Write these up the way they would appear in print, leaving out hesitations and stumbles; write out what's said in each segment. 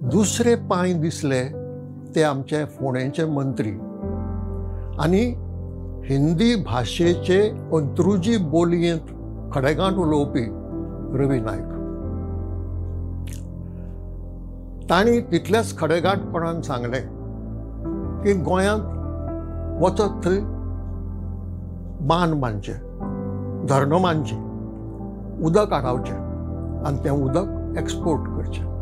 दुसरे पांय दिसले ते आमचे फोंडेचे मंत्री आनी हिंदी भाशेचे अंत्रुजी बोलयेंत खडेगांठ उलोवपी रवी नायक. तांणी तितल्याच खडेगांठपणान सांगलें की गोंयांत वचत थंय बांद बांदचे, धरणां बांदचीं, उदक आडावचें आनी तें उदक एक्सपोर्ट करचें.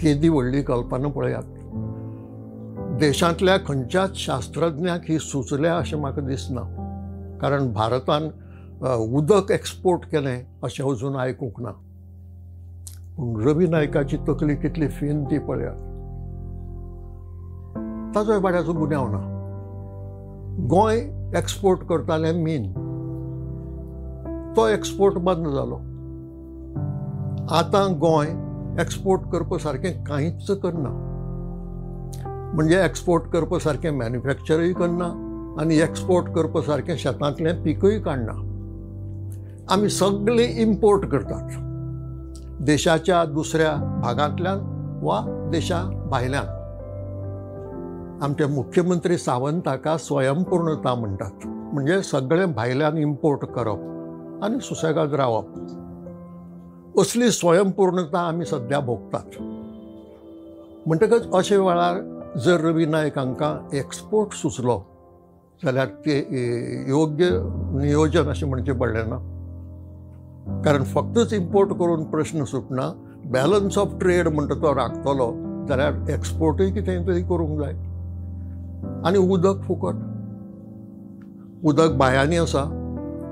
केदी व्हडली कल्पना पळयात. देशांतल्या खंयच्याच शास्त्रज्ञाक ही सुचल्या अशें म्हाका दिसना, कारण भारतान उदक एक्सपोर्ट केलें अशें अजून आयकूंक ना. पूण रवी नायकाची तकली कितली फिन ती पळयात. ताचो बाड्याचो गुन्यांव ना. गोंय एक्सपोर्ट करतालें मीन, तो एक्सपोर्ट बंद जालो. आतां गोंय एक्सपोर्ट करपा सारकें कांयच करना, म्हणजे एक्सपोर्ट करपा सारकें मॅन्युफॅक्चरूय करना आनी एक्सपोर्ट करपा सारकें शेतांतलें पिकूय काडना. आमी सगळे इम्पोर्ट करतात देशाच्या दुसऱ्या भागांतल्यान वा देशा भायल्यान. आमचे मुख्यमंत्री सावंत हाका स्वयंपूर्णता म्हणटात, म्हणजे सगळें भायल्यान इम्पोर्ट करप आनी सुसेगाद रावप. असली स्वयंपूर्णता आमी सद्या भोगतात. म्हणटकच अशे वेळार जर रवी नायक हांकां एक्सपोर्ट सुचलो जाल्यार ते योग्य नियोजन अशें म्हणचें पडलें ना, कारण फक्तच इम्पोर्ट करून प्रश्न सुटना. बॅलन्स ऑफ ट्रेड म्हणटा तो राखतलो जाल्यार एक्सपोर्टूय कितें तरी करूंक जाय. आनी उदक फुकट, उदक बांयांनी आसा,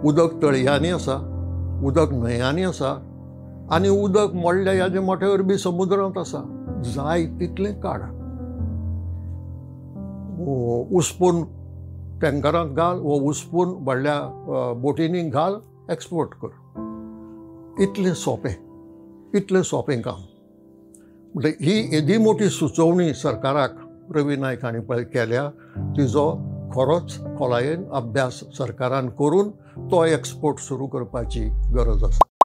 उदक तळयांनी आसा, उदक न्हंयांनी आसा आनी उदक मोडल्या ह्या मोठ्या अरबी समुद्रांत आसा. जाय तितलें काड, उसपून टँकरांत घाल वो उसपून व्हडल्या बोटींनी घाल, एक्सपोर्ट कर. इतलें सोंपें, इतलें सोंपें काम. म्हणजे ही येदी मोठी सुचोवणी सरकाराक रवी नायक हांणी पळय केल्या, तिजो खरोच खोलायेन अभ्यास सरकारान करून तो एक्सपोर्ट सुरू करपाची गरज आसा.